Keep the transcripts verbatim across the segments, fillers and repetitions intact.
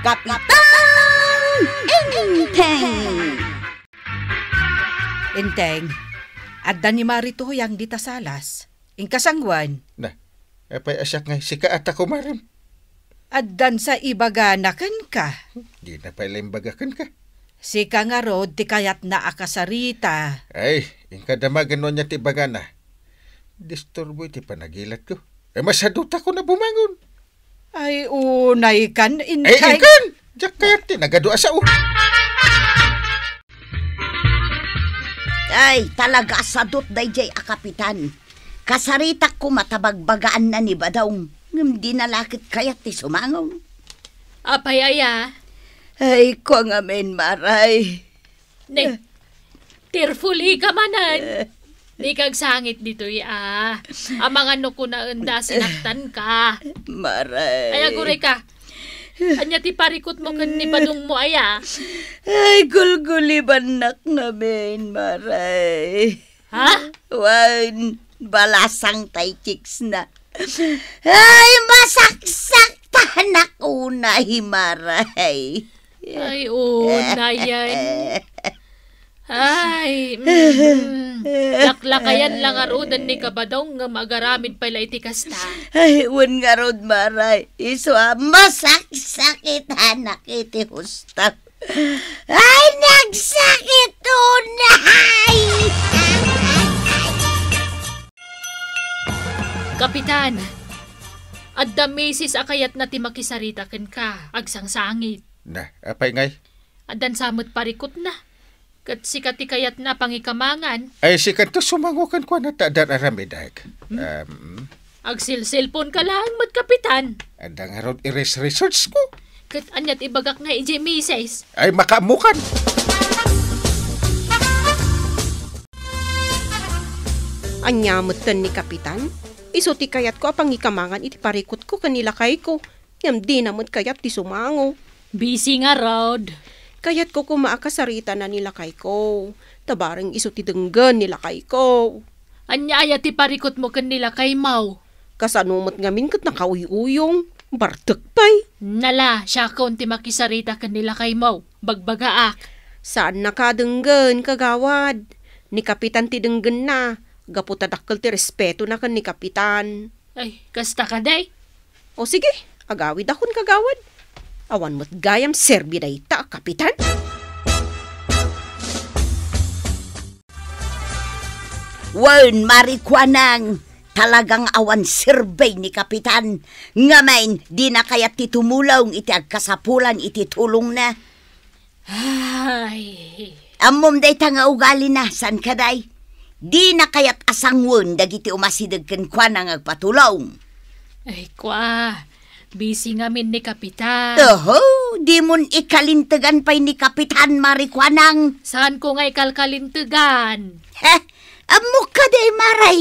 Kapitan Enteng! Enteng, adda ni Mari Tuyang dita salas. Inka sanguen. Na, apay a siak ngay, sika a ta kumarem. Addan sa ibagana kenka. Dina pay la imbaga kenka. Sika ngarud ti kayatna a kasarita. Ay, inka damagen no ania ti ibagana. Disturbo iti panagilatko. Ay, masadutakon a bumangon. Ay, unay kan, Ay, Enteng. Inkan! Diak kayat ti nagadu a sao. Ay, talaga a sadut daydiay a kapitan. Kasaritak koma ta bagbagaanna ni Badong, ngem dina la ket kayat ti sumango. Apay aya? Ay, kua ngamin, Maray. Ne, tearful ika manen. Dika agsangit ditoy a. Amangan no kunaenda a sinaktanka. Maray. Ay, agurayka. Ania ti parikutmo ken ni Badongmo aya? Ay, gulgulibannak ngamin, Maray. Ha? Wen, balasang tay chicks na. Ay, masaksak tanak unay, Maray. Ay, unay. Ay, mm. Laklakayan la ngaruden ni Kabadong ngem agaramid pay la iti kasta. Ay, wen ngarud, Maray. Isu a masaksak itanak iti husto. Ay, nagsakit unay! Kapitan, adda misis a kayatna ti makisarita kenka, agsangsangit. Na, apay ngay? Addan sa met parikutna. Ket sika ti kayatna a pangikamangan. Ay, sika ti sumango kenkuana ta addan aramidek. Hmm? Um, Agsilsilponka laeng met, Kapitan. Adda ngarud i-research ko. Ket ania ti ibagak nga idiay misis? Ay, makaammokan. Ania metten ni Kapitan? Isu ti kayatko a pangikamangan iti parikutko ken ni lakayko. Ngem dina met kayat ti sumango. Busy ngarud. Kayatko koma a kasaritana ni lakayko. Ta bareng isu ti denggen ni lakayko. Ania aya ti parikutmo ken ni lakaymo? Kasano met ngamin ket nakauy-uyong? Bartek pay. Nala, siakon ti makisarita ken ni lakaymo. Bagbagaak. Saannaka a denggen, kagawad. Ni Kapitan ti denggenna. Gapu ta dakkel ti respetona ken ni Kapitan. Ay, kasta kadi? O sige, agawidakon, kagawad. Awan met gayam serbi dayta a Kapitan. Wen, Mari Kuanang, talagang awan serbi ni Kapitan. Ngamin, dina kayat ti tumulong iti agkasapulan iti tulongna. Ay. Ammom dayta nga ugalina, saan kadi? Dina kayat a sangoen dagiti umasideg kenkuana nga agpatulong. Ay, kua, busy ngamin ni Kapitan. Oho, dimon ikalintegan pay ni Kapitan, Mari Kuanang. Saanko nga ikalkalintegan? Heh, ammok kadi, Maray.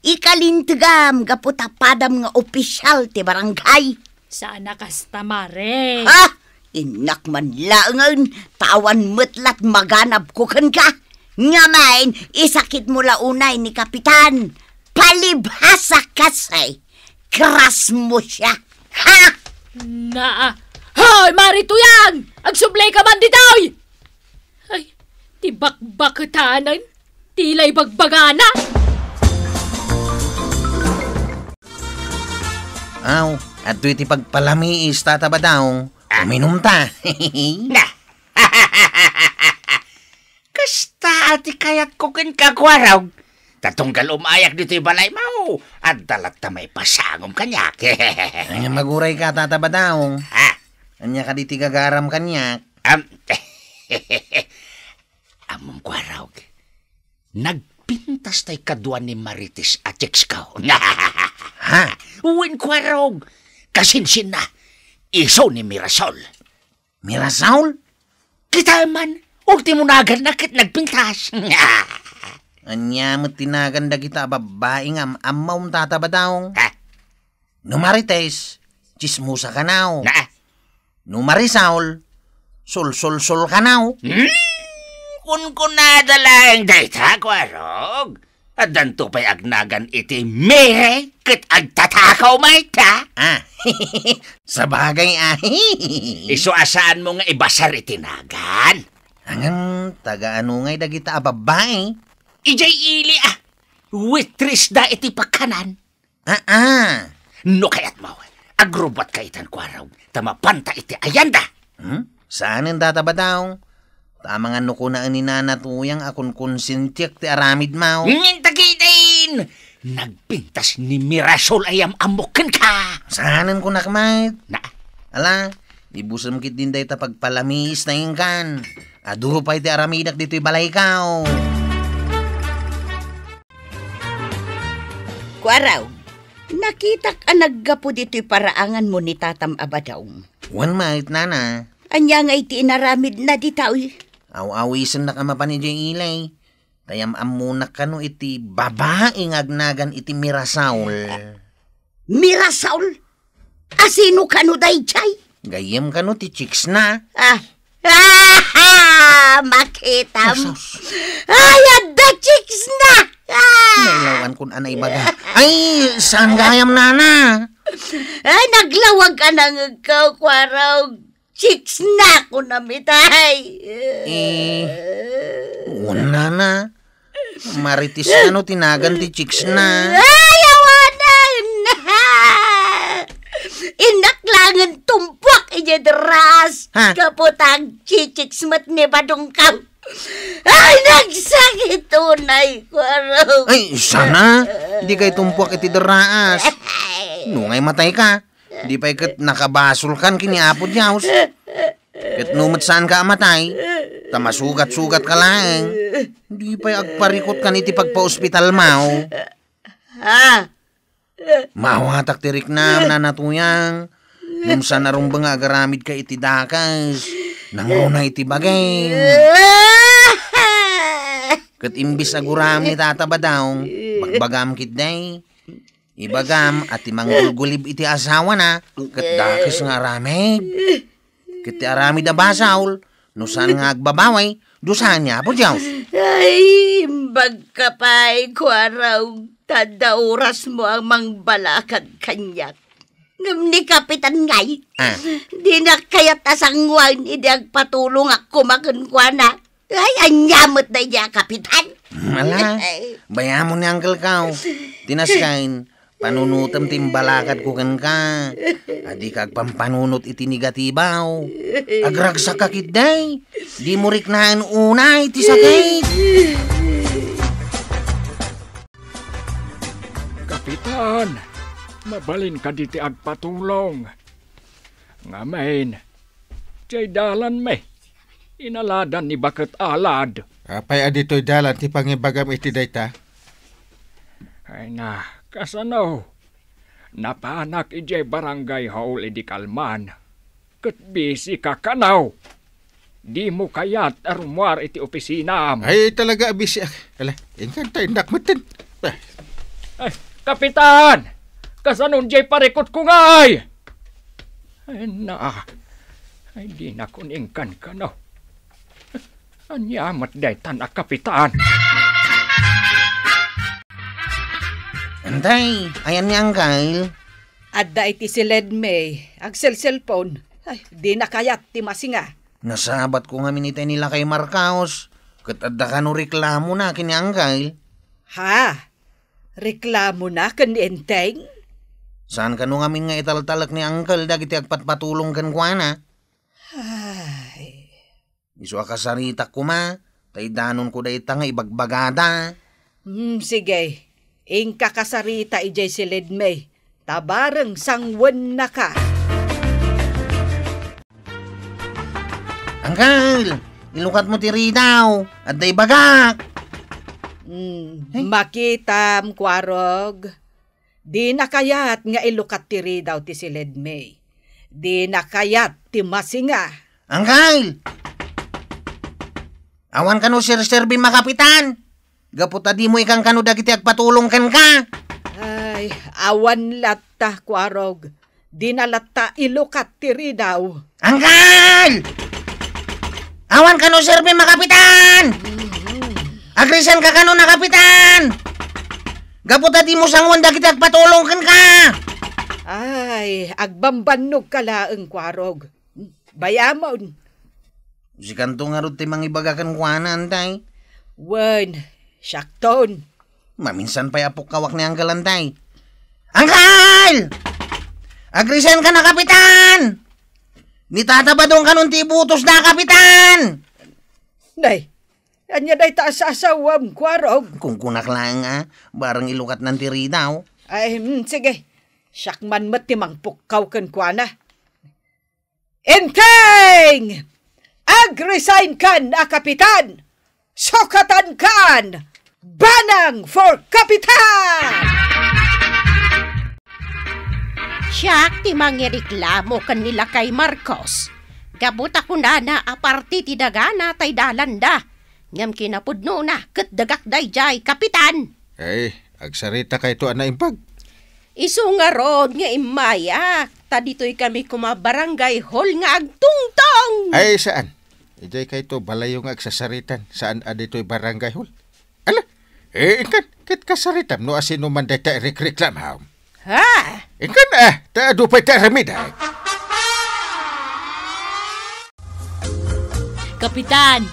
Ikalintegam gapu ta padam nga opisyal ti barangay. Saan a kasta, Mare. Ha? Innak man laengen, ta awan met lat maganabko kenka. Ngamin, isakitmo la unay ni Kapitan. Palibhasa kasi. Crush mo siya. Ha? Naa. Hoy, Mari Tuyang! Agsubli ka man ditoy! Ay, ti bakbaketanan, ti lay bagbagana. Aw, adtoy ti pagpalamiis, Tata Badong. Ah. Uminumta. Na. Kasta ti kayatko kenka, Kuarog. Ta tunggal um-ayak ditoy balaymo, adda latta maipasangom kaniak. Ay, magurayka, Tata Badong. Ha? Ania kadi ti gagaram kaniak? Am, ammom, Kuarog. Nagpintas tay kadua ni Marites a chicks ko. Ha? Wen, Kuarog. Kasinsinna. Isu ni Mirasol. Mirasol? Kita man. Ultimo naganna ket nagpintas. Ania met ti nagan dagita a babbai nga am-ammom, Tata Badong? Ha? No Marites, tsismosa kanaw. Na? No Marisol, sulsulsol kanaw. Hmm? Kunkunada laeng dayta, Kuarog. Addanto pay agnagan iti Mary ket agtatakaw mayta? Ah, sabagay, ah. Isu a saanmo nga ibasar iti nagan? Ngem, taga-ano ngay dagita a babbai? Idiay ili, ah. Waitress da iti pakanan. Ah, ah. No kayatmo, agrubbuatka itan, Kuarog, ta mapanta iti ayanda. Hmm? Saanen data, Badaw? Ta amangan no kunaen ni Nana Tuyang a kunkonsintiek ti aramidmo. Ngem dagidin, nagpintas ni Mirasol a yam-ammok kenka. Saanen kunak met? Na? Ala, ibusem ketdin dayta pagpalamiis na inkan. Adu pay ti aramidak ditoy balayko. Kuarog, nakitak a naggapu ditoy paraanganmo ni tatam a Badaw. Wen met, Nana. Ania ngay ti inaramidna ditoy? Aw-awisennak a mapan idiay ili. Ta yam-ammonak kano iti babai nga agnagan iti Mirasol. Mirasol? A sino kano daydiay? Gayyem kano ti chicksna. Ah. Ah, makitam. Ay, sus. Ay, adda chicksna. Ah. Nailawan kun anay baga. Ay, saan gayam, Nana? Ay, naglawag a nangegko, Kuarog. Chicksna, kunam itay. Eh, wen, Nana. Marites kano ti nagan ti chicksna. Ay, awanen! Innak langen tumpuak idiay derraas. Ha? Gapu ta agchichicks met ni badongko. Ay, nagsakit unay, Kuarog. Ay, sana. Di kay tumpuak iti derraas. No ngay matayka. Di pay ket nakabasolkan ken ni Apo Dios. Ket no met saanka a matay, ta masugat-sugatka laeng, di pay agparikutkan iti pagpaospitalmo. Ha? Maawatak ti riknam, Nana Tuyang. Ngem saan a rumbeng nga agaramidka iti dakes. Nangruna iti bagim. Ket imbis a guram ni Tata Badaw, bagbagam ketdi. Ibagam a ti manggulgulib iti asawana, ket dakes nga aramid. Ket ti aramid a basol, no saan nga agbabawi, dusaen ni Apo Dios. Ay, imbagka pay, Kuarog, ta adda orasmo a mangbalakad kaniak. Ngem ni Kapitan ngay, ah, dina kayat a sangoen idi agpatulongak koma kenkuana. Ay, ania met daydiay a Kapitan? Hmm, ala, ay, bayamon ni Uncle Kao. Ti naskayen, panunotem ti imbalakadko kenka. A dika agpampanunot iti negatibo. Agragsakka ketdi. Dimo riknaen unay ti sakit. Kapitan, mabalin kadi ti agpatulong? Ngamin, diay dalanmi, inaladan ni Baket Alad. Apay a ditoy dalan ti pangibagam iti dayta? Ay na, kasano? Napanak idiay barangay hall idi kalman. Ket busy ka kano. Dimo kayat a rummuar iti opisinam. Ay, talaga a busy ak. Ala, inkan ta innak metten. Ah. Ay, Kapitan! Kasano diay parikutko ngay? Ay, na. Ay, dinakon inkan kano. Ania met daytan a Kapitan? Antay, ayan ni Uncle. Adda iti si Ledmay, agselselpon. Ay, dina kayat ti masinga. Nasabatko ngamin itay ni Lakay Marcos, ket adda kano reklamona ken ni Uncle. Ha? Reklamona ken ni Enteng? Saan kano ngamin nga italtalek ni Uncle dagiti agpatpatulong kenkuana? Ay. Isu a kasaritak koma, ta idanonko dayta nga ibagbagada. Hmm, sige. Inka kasarita idiay si Ledmay, ta bareng sangwennaka. Uncle, ilukatmo ti ridaw. Adda ibagak. Hmm, eh? Makitam, Kuarog. Dina kayat nga ilukat ti ridaw ti si Ledmay. Dina kayat ti masinga. Uncle! Awan kano serserbim a Kapitan? Gapu ta dimo ikankano dagiti agpatulong kenka. Ay, awan latta, Kuarog. Dina latta ilukat ti ridaw. Uncle! Awan kano serbim a Kapitan! Agrisan ka kano na, Kapitan! Gapu ta dimo sangoen dagiti agpatulong kenka! Ay, agbambannogka laeng, Kuarog. Bayamon. Sikanto ngarud ti mangibaga kenkuana, Antay. Wen, siakton. Maminsan pay a pukkawak ni Uncle, Antay. Uncle! Agresign ka na, Kapitan! Ni Tata Badong kanon ti ibutosda, Kapitan! Nay, ania dayta a sasawam, Kuarog? Kunkunak laeng a, bareng ilukatnan ti ridaw. Ay, mm, sige. Siak man met ti mangpukkaw kenkuana. Enteng! Agresign kan a kapitan! Sukatankan! Banang for Kapitan! Siak ti mangireklamo ken ni Lakay Marcos. Gapu ta kunana a parte ti dagana tay dalanda. Ngem kinapudnona ket dagak daydiay, Kapitan. Ay, agsaritakayto a naimbag. Isu ngarud nga immayak, ta ditoy kami koma barangay hall nga agtungtong. Ay, saan? Idiay kayto balayo nga agsasaritan, saan a ditoy barangay hall? Ala, eh, inkan, ket kasaritam no asino man dayta irikreklamam. Ha? Inkan, ah, ta adu pay ta aramidek. Kapitan,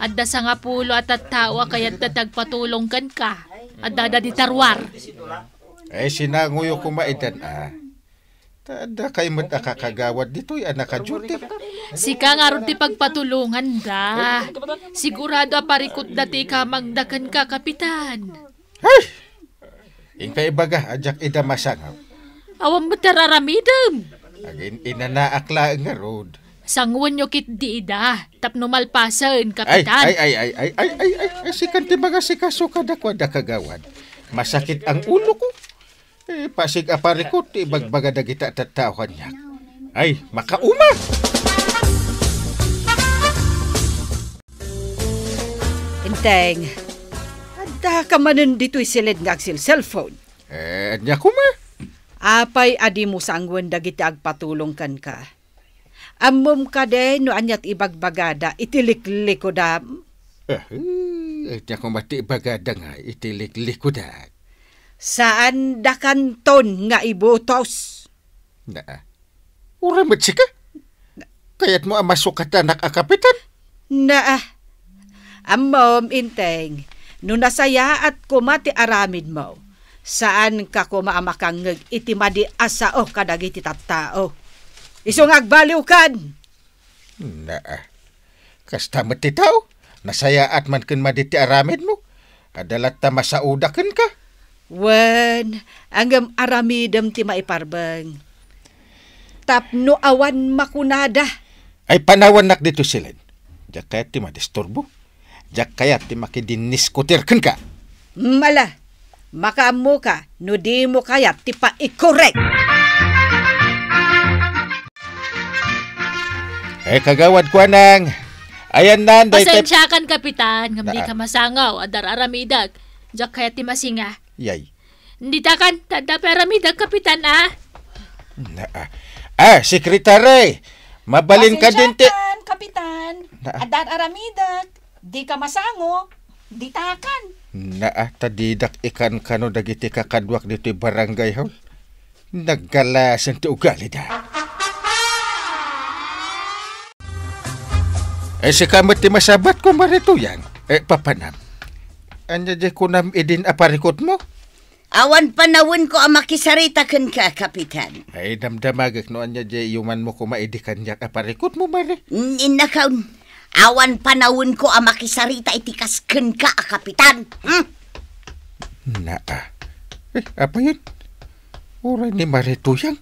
adda sangapulo a tattao a kayatda ti agpatulong kenka. Adda da di taruar. Eh, sinangoyo koma idan, ah. Ta adda kay met a kakagawad ditoy a nakaduty. Sika ngarud ti pagpatulonganda. Sigurado a parikutda ti ikamangda kenka, Kapitan. Ay! Inka ibaga a diak ida masangaw. Awan met ti ar-aramidem. Agin-inanaak laeng ngarud. Sangoenyo ketdi ida tapno malpasen, Kapitan. Ay, ay, ay, sikan ti mangasikaso kadakuada, kagawad. Masakit ang ulo ko. Eh, pasig a parikut ti ibagbaga dagita tattao kaniak. Ay, makauma! Enteng, adda ka manen ditoy siled nga agsil-cellphone. Eh, ania koma? Apay a dimo sangoen dagiti agpatulong kenka? Ammom kadi no ania ti ibagbagada iti liklikudam? Eh, ania koma ti ibagada nga iti liklikudak? Saandakanton nga ibutos. Naa. Uray met sika? Kayatmo a masukatanak a kapitan? Naa. Ammom, Enteng, no nasayaat koma ti aramidmo, saanka koma a makangngeg iti madi a sao kadagiti tattao. Isu nga agbaliwkan! Naa. Kasta met ti tao, nasayaat man ken madi ti aramidmo, adda latta masaoda kenka. Wen, ngem aramidem ti maiparbeng. Tapno awan makunada. Ay, panawannak ditoy siled. Diak kayat ti madisturbo. Diak kayat ti makidinniskutir kenka. Mala, makaammoka no dimo kayat ti paikorek. Eh, kagawad, kuanang, ayannan, daytay. Pasensiakan, Kapitan, ngem dika masangaw, adda ar-aramidek. Diak kayat ti masinga. Yay. Ditakan, ta adda pay aramidek, Kapitan, a. Naa. Ah, sekretary, mabalin ka din ti. Pasensiakan, Kapitan. Naa. Adda ar-aramidek. Dika masango, ditakan. Naa, ta didak ikankano dagiti kakaduak ditoy barangay hall. Naggalasen ti ugalida. Eh, sika met ti masabatko, Mare Tuyang. Eh, papanam. Ania diay kunam idin a parikutmo? Awan panawenko a makisarita kenka, Kapitan. Ay, damdamagek no ania diay yumanmo koma idi kaniak a parikutmo, Mare. N-, innakaon. Awan panawenko a makisarita iti kas kenka a Kapitan. Hmm? Naa. Eh, apayen? Uray ni Mare Tuyang.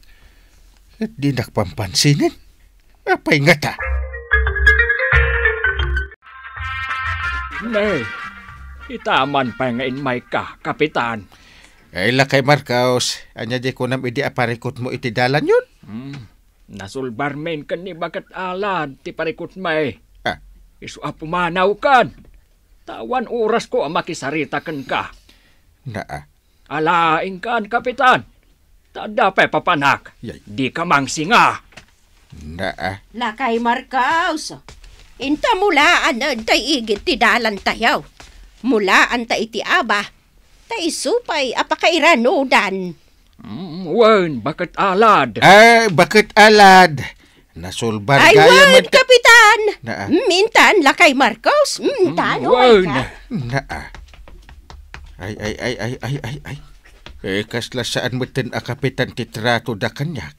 Ket dinak pampansinen. Apay ngata? Ne, itaman pay nga immayka, Kapitan. Ay, Lakay Marcos, ania diay kunam idi a parikutmo iti dalanyon? Hmm, nasulbarmin ken ni Baket Alan ti parikutmi. Ah. Isu a pumanawkan. Ta awan orasko a makisarita kenka. Naa. Ala, inkan, Kapitan. Ta adda pay papanak. Yay. Dika mangsinga. Naa. Lakay Marcos, inta mulaanenta igid ti dalantayo. Mulaanta iti Aba. Ta isu pay a pakairanudan. Mm, wen, baket alad. Ah, baket alad. Nasulbar Ay, gayam wen, met ka- Kapitan! Naa. Mm, intan, Lakay Marcos. Mm, intan, Mm, okay wen. ka. Naa. Ay, ay, ay, ay, ay, ay, ay. Eh, kasla saan metten a kapitan ti trato da kaniak.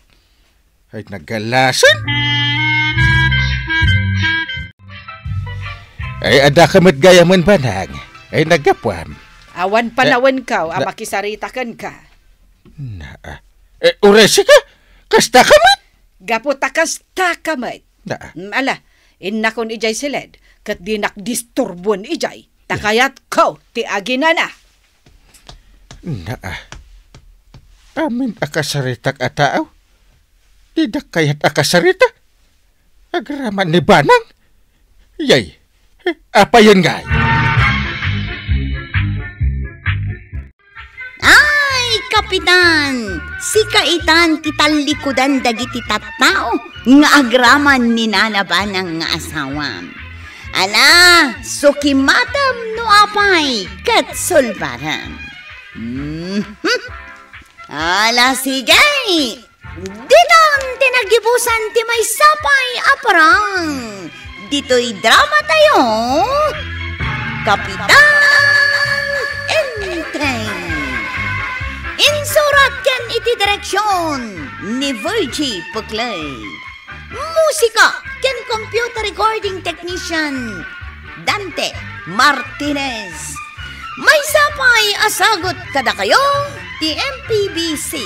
Ay, nagalasan. Ay, adda ka met gayamen, Banang. Ay, naggapuam. Awan Eh, panawenko a na- makisarita kenka. Naa. Eh, uresi ka? Kasta ka met? Gapu ta kasta ka met. Naa. Mm, ala, innakon idiay siled, ket dinak disturbuen idiay. Ta kayatko ti aginana. Naa. Amin a kasaritak a tao, didak kayat a kasarita. Agraman ni Banang. Yay. Apayen ngay. Ay, Kapitan! Sika itan ti tallikudan dagiti tattao nga agraman ni Nana Banang nga asawam. Ala, sukimatem no apay ket sulbarem. Mhm. Ala, sige! Ditan ti nagibusan ti maysa pay a parang. Ditoy drama tayo, Kapitan Enteng. Insurat ken iti direksyon ni Virgie Puclay. Musika ken computer recording technician Dante Martinez. Maysa pay a sagut kadakayo ti M P B C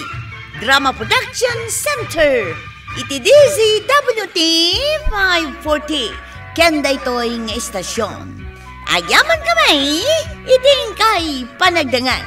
Drama Production Center iti D Z W T five forty ken daytoy nga istasyon. Agyaman kami iti inkay panagdengngeg.